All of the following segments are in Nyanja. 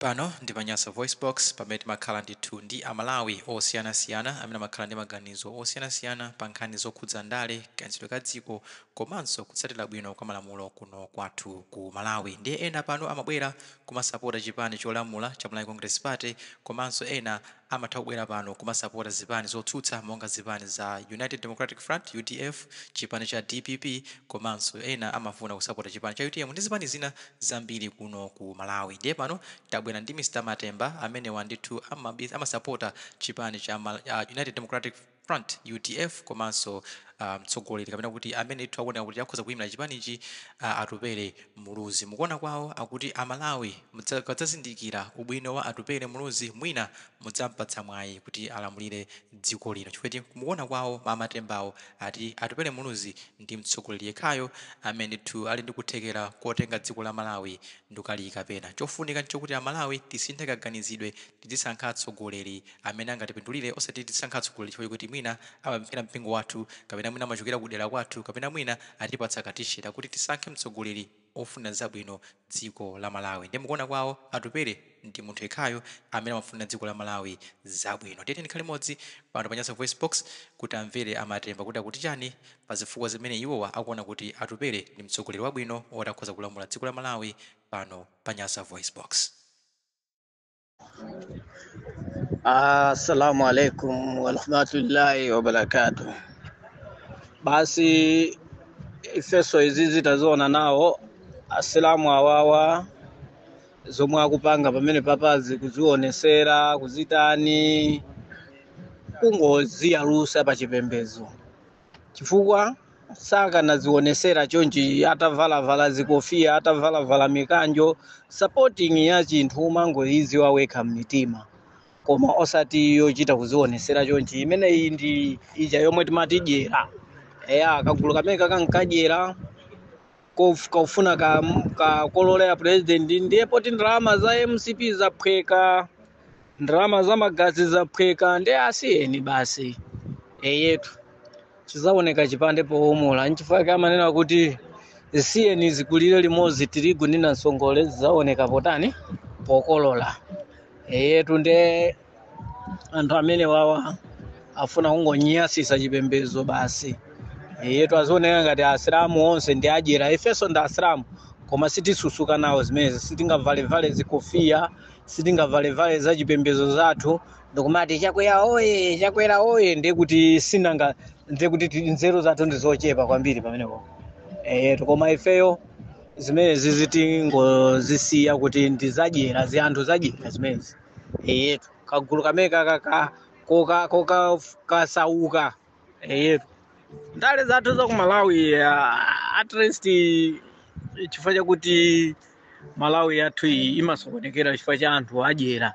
Pano ndi pa Nyasa VoiceBox pamene timakhala ndithu ndi Amalawi osiyanasiyana amene amakhala ndi maganizo osiyanasiyana pa nkhani zokhudza ndale, kayendetsedwe ka dziko komanso kutsatira bwino kwa malamulo kuno kwathu ku Malawi. Ndiye ena pano amabwera kumasapota chipani cholamula cha Malawi Congress Party komanso ena amatha kubwera pano kumasapota zipani zotsutsa monga zipani za United Democratic Front, UDF, chipani cha DPP komanso ena amafuna kusapota chipani cha UTM ndi zipani zina zambiri kuno ku Malawi. Ndiye pano tabwera ndi Mr Matemba amenewa ndithu amasapota chipani cha United Democratic Front, UDF, komanso mtsogoleri kapena kuti amene ndithu akuoneka kuti akhoza kuyimira chipanichi, Atupele Muluzi. Mukuona kwawo akuti Amalawi mukadzazindikira ubwino wa Atupele Muluzi mwina mudzampatsa mwayi kuti alamulire dziko lino, chifukwa mukuona kwawo a Matembawo ati Atupele Muluzi ndi mtsogoleri yekhayo amene ndithu ali ndi kuthekera kotenga dziko la Malawi ndikukaliyika pena. Chofunika nchokuti Amalawi tisinthe kaganizidwe, tidzisankha atsogoleri amene angatipindulire osati tidzisankha atsogoleri chifukwa chokuti mwina amapemphera mpingo wathu kapena mwina amachokera kudera kwathu kapena mwina atipatsa ka T-shirt, akuti tisankhe mtsogoleri ofuna zabwino dziko la Malawi. Ndiye mukuona kwawo Atupele ndi munthu yekhayo amene amafunira dziko la Malawi zabwino. Tiyeni tikhale limodzi pano pa Nyasa VoiceBox kuti amvere a Matemba kuti akuti chani pa zifukwa zimene iwowa akuona kuti Atupele ndi mtsogoleri wabwino oti akhoza kulamula dziko la Malawi pano pa Nyasa VoiceBox. Assalamu alaikum warahmatullahi wabarakatuh. Basi ifeso izizi taziona nawo asilamu awawa zomwe akupanga pamene papazi, kuzionesera, kuzitani, kungoziyalusa pa chipembedzo, chifukwa sakanazionesera chonchi atavalavala zikofia, atavalavala mikanjo. Supporting ya chinthu umangoyiziwa wekha mmitima, koma osati yochita kuzionesera chonchi. Imeneyi ndi ija yomwe timati dyera. Eya, kagulu kamene kakankadyera kaufuna kakololera president. Ndiye poti ndalama za MCP zaphweka, ndalama za magazi zaphweka, ndiye asiyeni basi. Eyetu, chizaoneka chipande powomula. Nchifukwa amanena kuti siyeni zikulire limodzi tirigu ndi namsongole, zizaoneka potani? Pokolola. Eyetu, nde anthu amene wawa afuna kungonyasisa chipembedzo basi. Eyetu, azioneka ngati asilamu onse ndi adyera. Ifenso ndi asilamu, koma sitisusuka nawo zimenezi. Sitingavalevale zikofia, sitingavalevale za chipembedzo zathu ndikumati "Chakwera oye, Chakwera oye". Ndiye kuti sinanga, ndiye kuti nzeru zathu ndi zochepa kwambiri pamenepo. Eyetu, koma ifeyo zimenezi zitingozisiya kuti ndizadyera, zi anthu zadyera zimenezi. Eyetu, kagulu kamene kaka koka koka kasauka. Eyetu, ndale zathu za ku Malawi, at least chifukwa chakuti Malawi yathu iyi imasokonekera chifukwa cha anthu adyera,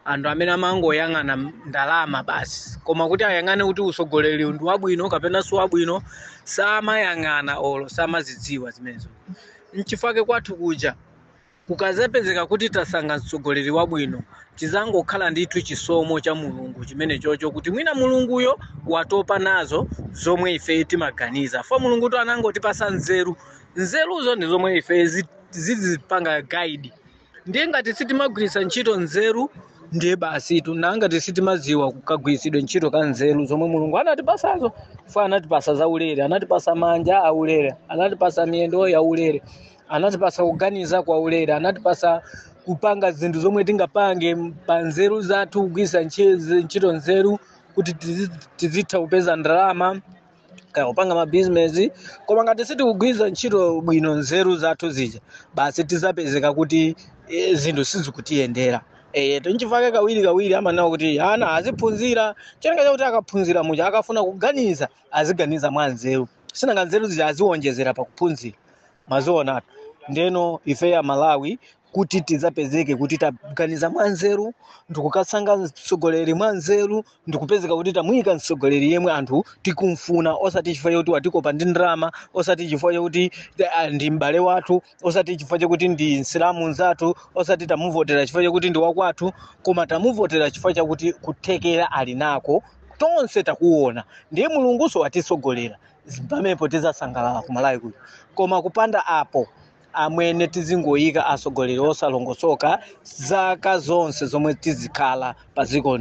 anthu amene amangoyang'ana ndalama basi, koma kuti ayang'ane kuti usogoleri ndi wabwino kapena si wabwino samayang'ana olo samazidziwa zimenezo. Nchifukwa kwathu kuja kukazapezeka kuti tasankha mtsogoleri wabwino, chizangokhala ndithu chisomo cha Mulungu chimene chocho, kuti mwina Mulunguyo watopa nazo zomwe ife timaganiza fa. Mulungu to anangotipasa nzeru, nzeruzo ndi zomwe ife zizipanga guide. Ndiye ngati sitimagwiritsa ntchito nzeru, ndiye basi nangati sitimadziwa kukagwiritsidwe ntchito ka nzeru zomwe Mulungu anatipasazo. Fa anatipasa zaulere, anatipasa manja aulere, anatipasa miyendo yaulere, anatipasa kuganiza kwa ulere, anatipasa kupanga zinthu zomwe tingapange pa nzeru zathu, kugwiritsa ntchito nzeru kuti tizitha kupeza ndalama kaya kupanga mabizinesi. Koma ngati sitikugwiritsa ntchito bwino nzeru zathu zija, basi tizapezeka kuti zinthu sizikutiyendera. Nchifukwa kawiri kawiri amanena kuti ana aziphunzira, cholinga chakuti akaphunzira muja, akafuna kuganiza aziganiza mwa nzeru. Sinanga nzeru zija aziwonjezera pakuphunzira, mazionatu. Ndeno ife ya Malawi kuti tidzapezeke kuti taganiza mwa nzeru ndikukasankha mtsogoleri mwa nzeru, ndikupezeka kuti tamuyika mtsogoleri yemwe anthu tikumfuna, osati chifukwa chakuti watikopa ndi ndalama, osati chifukwa chakuti ndi m'bale wathu, osati chifukwa chakuti ndi msilamu nzathu, osati tamuvotera chifukwa chakuti ndi wakwathu, koma tamuvotera chifukwa chakuti kuthekera ali nako, tonse takuona, ndiye Mulunguso watisogolera. Pamenepo tizasangalala ku Malawi kuno. Koma kupanda apo Amwene, tizingoyika atsogoleri osalongosoka zaka zonse zomwe tizikhala paziko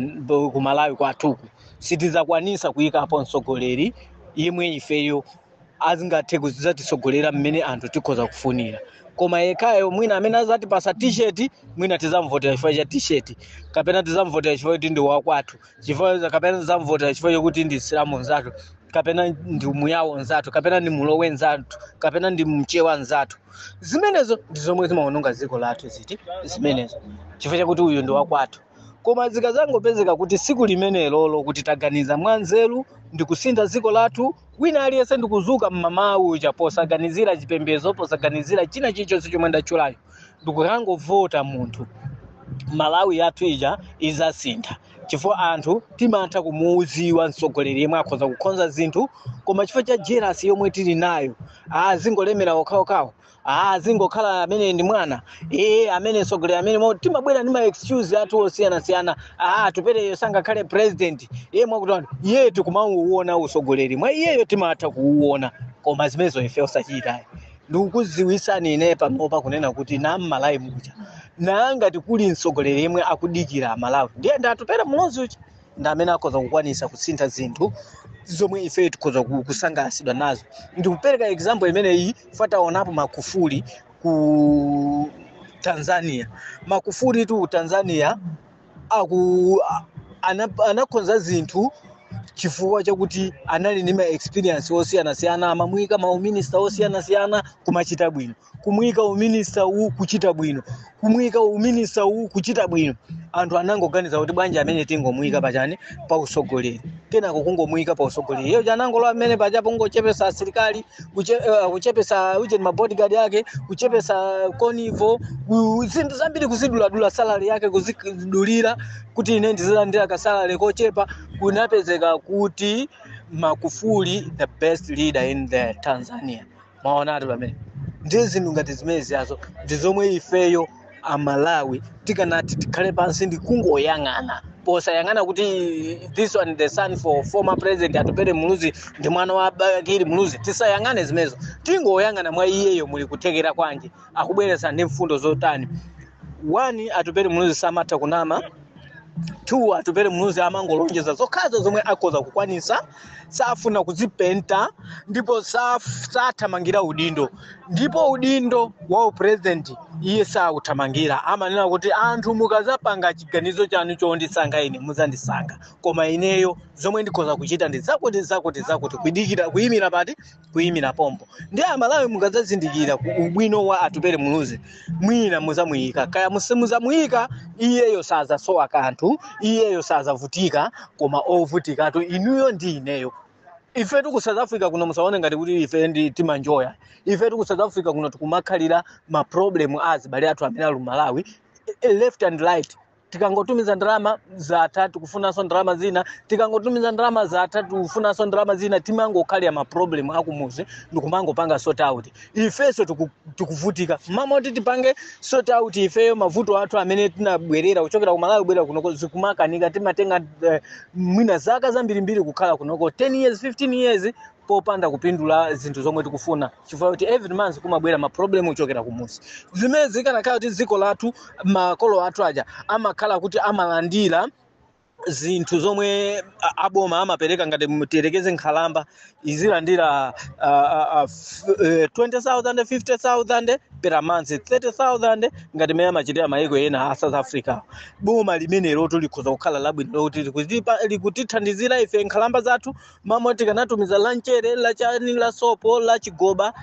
ku Malawi kwathuku. Sitizakwanisa kuyikapo mtsogoleri yemwe ifeyo azingathe kuzatitsogolera mmene anthu tikhoza kufunira. Koma yekhayo mwina amene azatipasa T-shirt, mwina tizamvotera chifukwa cha T-shirt, kapena tizamvotera chifukwa kuti ndi wakwathu, chifukwa kapena tizamvotera chifukwa chokuti ndi Silamu nzathu, kapena ndi Muyawo nzathu, kapena ndi Mulowe nzathu, kapena ndi Mchewa nzathu. Zimenezo ndi zomwe zimaononga dziko lathu. Ziti zimenezo? Chifukwa chakuti uyu ndi wakwathu. Koma zikazangopezeka kuti siku limenelolo kuti taganiza mwanzeru ndi kusintha dziko lathu, wina aliyense ndikuzuka mmamawa uja posaganizira chipembedzo, posaganizira china chilichonse chomwe ndatchulayo, ndikukangovota munthu, Malawi yathu ija izasintha, chifukwa anthu timatha kumuuziwa mtsogoleri yemwe akhoza kukonza zinthu. Koma chifukwa cha jealousy yomwe tili nayo, azingolemera okhaokhawo, azingokhala amene ndi mwana, ee, amene mtsogoleri amene timabwera ndi ma excuse athu osiyanasiyana. Tupereyo sangakhale president, iye mwakuti anthu iye tikumauona usogoleri mwa iyeyo, timatha kuuona. Koma zimenezo ife osachita. Ndikukudziwisani ine panopa kunena kuti nam'Malawi muja nangati kuli mtsogoleri yemwe akudikira Malawi, ndiye ndatupera Muluzi uja, ndi amene akhoza kukwanisa kusintha zinthu zomwe ife tikhoza kusangalatsidwa nazo. Ndikupereka example imeneyi, fataonapo Magufuli ku Tanzania. Magufuli tu ku Tanzania anakonza zinthu chifukwa chakuti anali ndi ma experience osiyanasiyana. Amamuyika ma uminista osiyanasiyana, kumachita bwino, kumuyika uminista uwu, kuchita bwino, kumuyika uminista uwu, kuchita bwino. Anthu anangoganiza kuti bwanji amene tingomuyika pachani, pa usogoleri. Kenako kungomuyika pa usogoleri, iyo anangolowa amene pachapo, kungochepesa asilikali, kuchepesa uje ma bodyguard yake, kuchepesa convoy, zinthu zambiri kuziduladula, salary yake kuzidulira kuti ine ndizilandira ka salary kochepa. Kunapezeka kuti Magufuli the best leader in the Tanzania. Maonatu pamene ndi zinthu ngati zimene ziyazo ndi zomwe ifeyo Amalawi tikanati tikhale pansi ndi kungoyang'ana, posayang'ana kuti this one, the son for former President Atupele Muluzi, ndi mwana wa Bakili Muluzi. Tisayang'ane zimenezo, tingoyang'ana mwa iyeyo muli kuthekera kwanji, akubweretsa ndi mfundo zotani. One, Atupele Muluzi samatha kunama. Two, Atupele Muluzi amangolonjeza zokhazo zomwe akhoza kukwanisa, safuna kuzipenta, ndipo sathamangira udindo. Ndipo udindo wa upresident iye sauthamangira. Amanena kuti anthu mukazapanga chiganizo chanu chondisankha ine, muzandisankha, koma ineyo zomwe ndikhoza kuchita ndi zakuti, zakuti, zakuti. Kuyidikira kuyimira pati, kuyimira pompo. Ndi Amalawi mukadzazindikira ubwino wa Atupele Muluzi, mwina muzamuyika, kaya musimuzamuyika, iyeyo sazasowa kanthu, iyeyo sazavutika. Koma ovutikatu inuyo ndi ineyo. Ife tiku South Africa kuno, musaone ngati kuti ife ndi timanjoya. Ife tiku South Africa kuno tikumakhalira ma problem a azibale athu amene ali ku Malawi, left and right. Tikangotumiza ndalama, zatha, tikufunanso ndalama zina. Tikangotumiza ndalama, zatha, tikufunanso ndalama zina. Timangokhalira ma problem akumuzi ndikumangopanga sort out. Ifenso tikuvutika mamoti tipange sort out ifeyo mavuto athu amene tinabwerera kuchokera ku Malawi kubwera kunoko, zikumakanika. Timatenga mwina zaka zambirimbiri kukhala kunoko, 10 years, 15 years, popanda kupindula zinthu zomwe tikufuna, chifukwa kuti every month kumabwera ma problem kuchokera kumuzi. Zimene zikanakhala kuti dziko lathu, makolo athu aja amakhala kuti amalandira zinthu zomwe aboma amapereka, ngati tiyerekeze nkhalamba izilandira 20,000, 50,000 per month, 30,000, ngati mmene amachitira mayiko ena a South Africa, boma limenelo likhoza kukhala labwino lokuti likutithandizira ife nkhalamba zathu. Mamwe tikanatumiza la mchere, la chani, la sopo, la chigoba,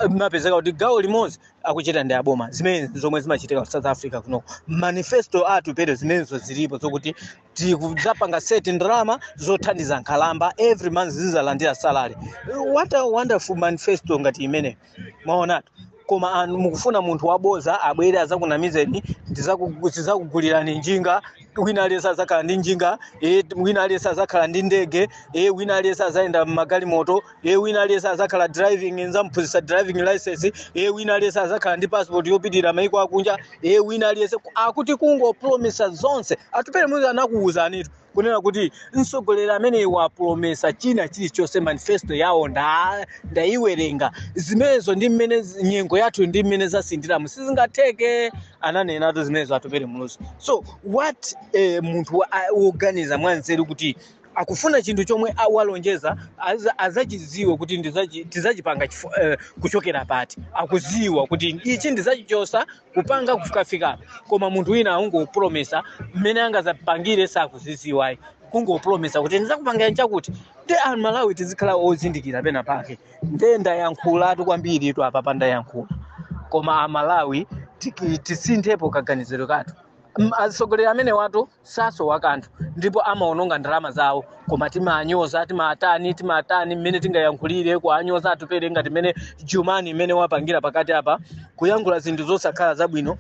mapezeka kuti gawo limodzi akuchita ndi aboma. Zimene zomwe zimachitika ku South Africa kunoko, manifesto athu pero zimenezo zilipo, zokuti tikudzapanga set ndalama zothandiza nkhalamba, every month zizalandira salary. What a wonderful manifesto ngati imene, mwaonatu. Koma anu mukufuna munthu waboza abwere azakunamizeni, ndizakugulirani njinga, wina aliyense azakhala ndi njinga, wina aliyense azakhala ndi ndege, wina aliyense azayenda mmagalimoto, wina aliyense azakhala driving, nzamphunzitsa driving license, wina aliyense azakhala ndi passport yopitirira maiko akunja, wina aliyense akuti kungopromisa zonse. Atupele Muluzi anakuwuzanitu. Kunena kuti mtsogoleri amene wapulomesa china chilichonse, manifesto yawo ndayiwerenga, zimenezo ndi mmene nyengo yathu ndi mmene zasinthiramo, sizingatheke. Ananenatu zimenezo Atupere Muluzi. So what munthu woganiza mwanzeru kuti akufuna chinthu chomwe walonjeza azachidziwe kuti tizachipanga kuchokera pati, akuziwa kuti ichi ndizachichosa kupanga kufikafikapo. Koma munthu wina angopulomesa, mmene angazapangire sakuziziwayi, kungopulomesa kuti ndizakupangira chakuti. Ndi Amalawi tizikhala ozindikira pena pake. Nde ndayankhulatu kwambiri tu apa, pandayankhula, koma Amalawi tisinthepo kaganiziro kathu. Atsogoleri amene watu sasowa kanthu ndipo amaononga ndalama zawo, koma timanyoza, timatani, timatani, mmene tingayankhulire kuanyoza Atupere, ngati mmene Jumani mmene wapangira pakati apa, kuyankhula zinthu zosakhala zabwino,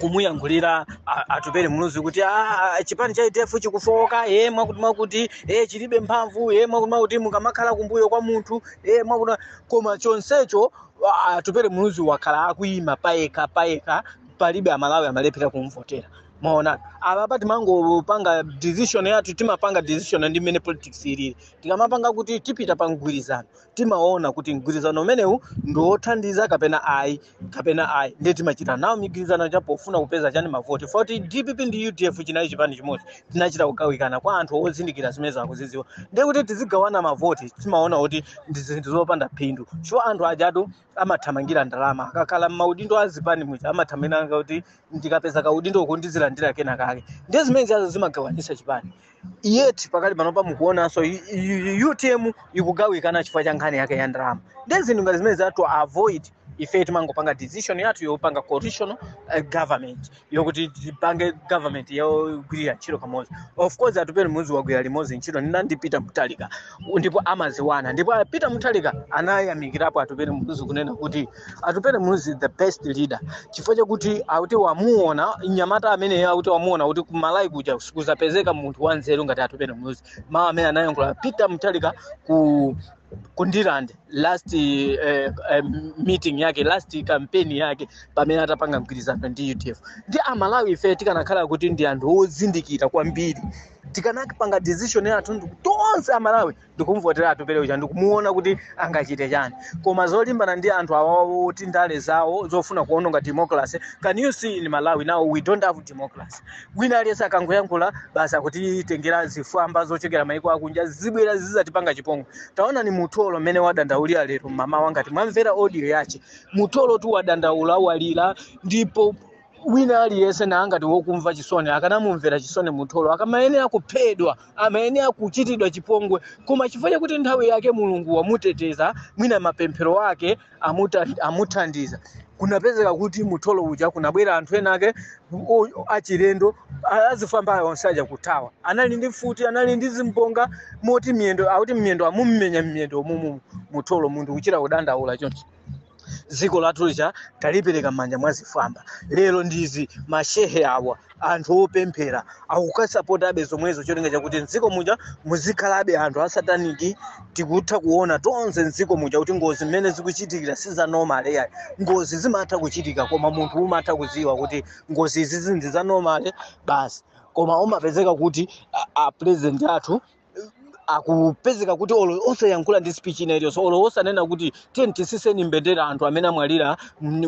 kumuyankhulira Atupere Muluzi kuti, "Ah, chipani cha UDF chikufoka, ye mwakuti mwakuti, e chilibe mphamvu, ye mwakuti mwakuti, mukamakhala kumbuyo kwa munthu, ye mwakuti." Koma chonsecho Atupere Muluzi wakhala akuyima payekha payekha, palibe Amalawi amalephera kumvotera. Maona apa timangopanga decision yathu, timapanga decision ndi mmene politics ilili. Tikamapanga kuti tipita pa mgwirizano, timaona kuti mgwirizano umenewu ndi wothandiza kapena ayi, kapena ayi. Ndiye timachita nawo migwirizano chapofuna kupeza chani? Mavoti. Foti DPP ndi UDF chinali chipani chimodzi, tinachita kugawikana. Kwa anthu ozindikira zimene zakuzidziwa, ndiye kuti tizigawana mavoti, timaona kuti ndi zinthu zopanda phindu. Chifukwa anthu ajatu amathamangira ndalama, akakhala m'maudindo azipani muja amathamangira kuti ndikapeza kaudindo uku ndizilandira kena kake. Ndiye zimene zazo zimagawanisa chipani. Yet pakali panopa mukuonanso UTM ikugawikana chifukwa cha nkhani yake ya ndalama. Ndiye zinthu ngati zimene zatu avoid, ife timangopanga decision yathu yopanga coalition government, yokuti tipange government yogwirira ntchito kamodzi. Of course Atupere Muluzi wagwira limodzi ntchito ndi Peter Mutharika ndipo amaziwana, ndipo Peter Mutharika anayamikirapo Atupere Muluzi kunena kuti Atupere Muluzi the best leader, chifukwa chakuti akuti wamuona mnyamata amene akuti wamuona kuti kumalawi kuja kuzapezeka munthu wanzeru ngati Atupere Muluzi. Mawu amene anayankhula Peter Mutharika ku Ndirande last meeting yake, last campaign yake, pamene atapanga mgwirizano ndi UDF. Ndi Amalawi ife tikanakhala kuti ndi anthu ozindikira kwambiri, tikanapanga decision yathu ndi tonse Amalawi ndikumvotera Atupere uja, ndikumuona kuti angachite chani. Koma zolimbana ndi anthu awawo oti ndale zawo zofuna kuononga democracy. Can you see, in Malawi now we don't have democracy. Wina aliyense akangoyankhula basi akutitengera zifwamba zochokera maiko akunja, zibwera zizatipanga chipongwe. Taona ni Mutholo mmene wadandaulira lero mama wangati mwamvera audio yache. Mutholo tu wadandaula, walira, ndipo wina aliyense naangati wokumva chisoni akanamumvera chisoni Mutholo. Akamayenera kuphedwa, amayenera kuchitidwa chipongwe, koma chifukwa chakuti nthawi yake Mulungu wamuteteza, mwina mapemphero ake amuthandiza, kunapezeka kuti Mutholo uja kunabwera anthu ena ake achilendo, azifwambayo onse aja kuthawa. Anali ndi mfuti, anali ndi zimbonga, moti miyendo, akuti miyendo amumenya mmiyendo mumu Mutholo, munthu kuchita kudandaula chonchi. Dziko lathu lija talipereka m'manja mwa zifwamba. Lero ndizi mashehe awa, anthu opemphera akukasapotabe zomwezo, cholinga chakuti mdziko muja muzikhalabe anthu asataniki. Tikutha kuona tonse mdziko muja kuti ngozi mmene zikuchitikira si za normal yayi. Ngozi zimatha kuchitika, koma munthu umatha kudziwa kuti ngozi izi ndi za normal basi. Koma umapezeka kuti a president athu akupezeka kuti olo osayankhula ndi speech ina iliyonse, olo osanena kuti tiye tisiseni mbendera anthu amene amwalira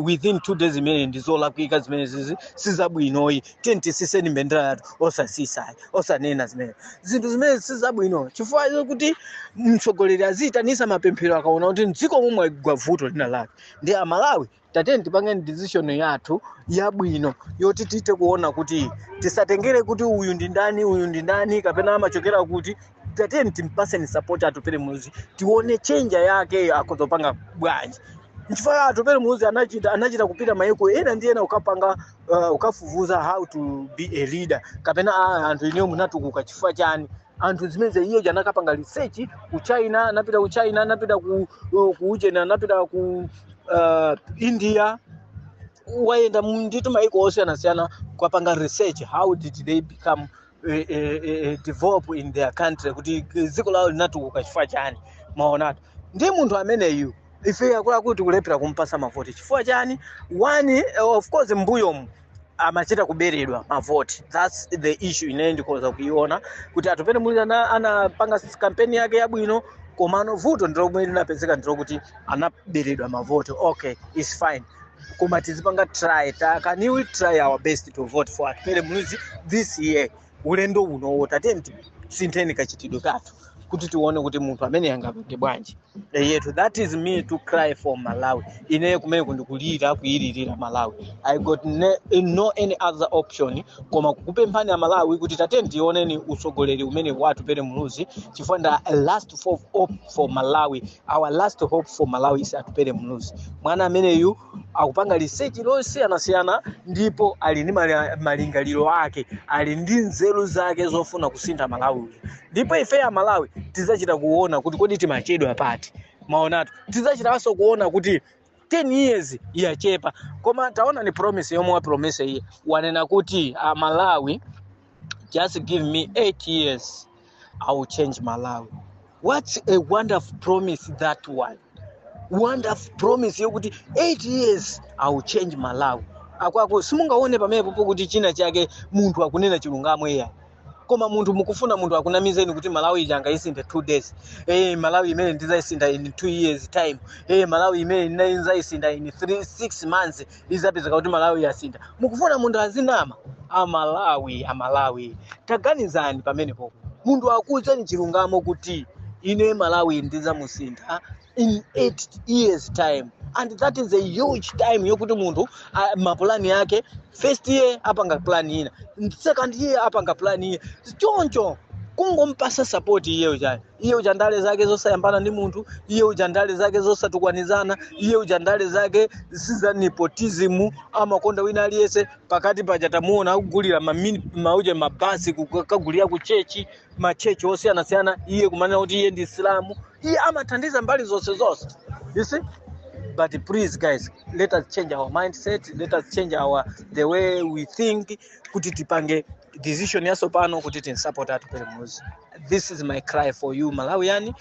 within 2 days, imene ndi zolakwika zimene zizi sizabwinoyi, tiye tisiseni mbendera yathu, osasisayi, osanena zimene zinthu zimene sizabwino, chifukwa kuti mtsogoleri aziyitanisa mapemphero akaona kuti mdziko momwe mwagwa vuto lina lake. Ndi Amalawi tateni tipange decision yathu yabwino yoti tite kuona kuti tisatengere kuti uyu ndi ndani, uyu ndi ndani, kapena amachokera kuti. Tateni timpaseni support Atupere Muluzi, tione change yake akuzopanga bwanji, nchifukwa Atupere Muluzi anachita kupita maiko ena ndi ena ukapanga ukafufuza how to be a leader, kapena anthu ineyo munatukuka chifukwa chani, anthu zimene iye anakapanga research ku China, anapita ku China, anapita ku Uchena, anapita ku India, wayenda ndithu maiko osiyanasiyana kwapanga research how did they become develop in their country, kuti dziko lawo linatukuka chifukwa chani. Maonatu ndi munthu ameneyu ife akuluakulu tikulephera kumpasa mavoti chifukwa chani? One, of course mbuyomu Amachita kuberedwa mavoti. That's the issue ine ndikhoza kuiona kuti Atupele Muluzi anapanga kampeni yake yabwino, komano vuto ndilomwe linapezeka ndilokuti anaberedwa mavoti. Okay, it's fine, koma tizipanga try can we try our best to vote for Atupele Muluzi this year? Ulendo unowo tatenti sintheni kachitidwe kathu kuti tione kuti munthu amene angapange bwanji yetu. That is me to cry for Malawi. Ineyo kumene kundikulira kuyiririra Malawi. I got no any other option koma kukupemphani Amalawi kuti tateni tioneni utsogoleri umene wa Atupele Muluzi, chifukwa nda last for hope for Malawi. Our last hope for Malawi is Atupele Muluzi. Mwana ameneyu akupanga research losiyanasiyana ndipo ali ndi malingaliro ake, ali ndi nzeru zake zofuna kusintha Malawi uyu. Ndipo ife ya Malawi tidzachita kuona kuti kodi timachedwa pati. Maonatu tidzachitanso kuona kuti 10 years yachepa, koma taona ni promise yomwe wapromise iye. Wanena kuti, "Amalawi, just give me 8 years, I will change Malawi." What a wonderful promise that one! Wonderful promise yokuti 8 years I will change Malawi. Akwako simungaone pamenepo pokuti china chake munthu akunena chilungamo? Iya, koma munthu mukufuna munthu akunamizeni kuti Malawi ija angaisinthe 2 days. Malawi imene ndizayisintha in 2 years time. Malawi imene ndizayisintha in 3 6 months, izapezeka kuti Malawi yasintha. Mukufuna munthu azinama? Amalawi, Amalawi, taganizani pamenepo. Munthu akuwuzani chilungamo kuti ine Malawi ndizamusintha in 8 years time, and that is a huge time yokuti munthu mapulani yake, first year apanga plan ina, second year apanga plan ina. Choncho kungompasa support iye uja, iye uja ndale zake zosayambana ndi munthu, iye uja ndale zake zosatukwanizana, iye uja ndale zake siza nepotism, amakonda wina aliyense. Pakati paja tamuona akugulira mauje mabasi, kukagulira ku church, machechi osiyanasiyana. Iye kumanena kuti iye ndi Islamu, iye amathandiza mbali zonse zonse, you see. But please guys, let us change our mindset, let us change our the way we think kuti tipange decision yatsopano kuti tinsupport Atupele Muluzi. This is my cry for you, Malawian.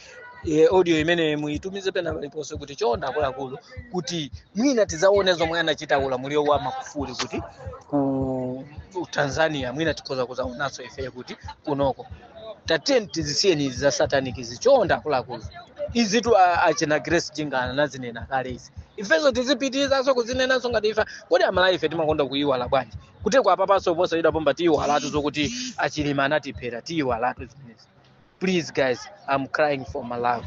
Audio imene muitumize pena paliponse kuti chonde akuluakulu, kuti mwina tidzaone zomwe anachita ulamuliro wa Magufuli kuti ku Tanzania, mwina tikhoza kuzaonanso ife kuti kunoko. Tatiyeni tizisiyeni izi za satanic izi, chonde akuluakulu. Izitu achina Grace Jingana nazinena kale izi, ifenso tizipitirizanso kuzinenanso ngati ife. Kodi Amalawi ife timakonda kuyiwala bwanji? Kuti kwa papanso posayida pomba tiyiwalatu zokuti achilima anatiphera, tiyiwalatu zimenezi. Please guys, I'm crying for Malawi.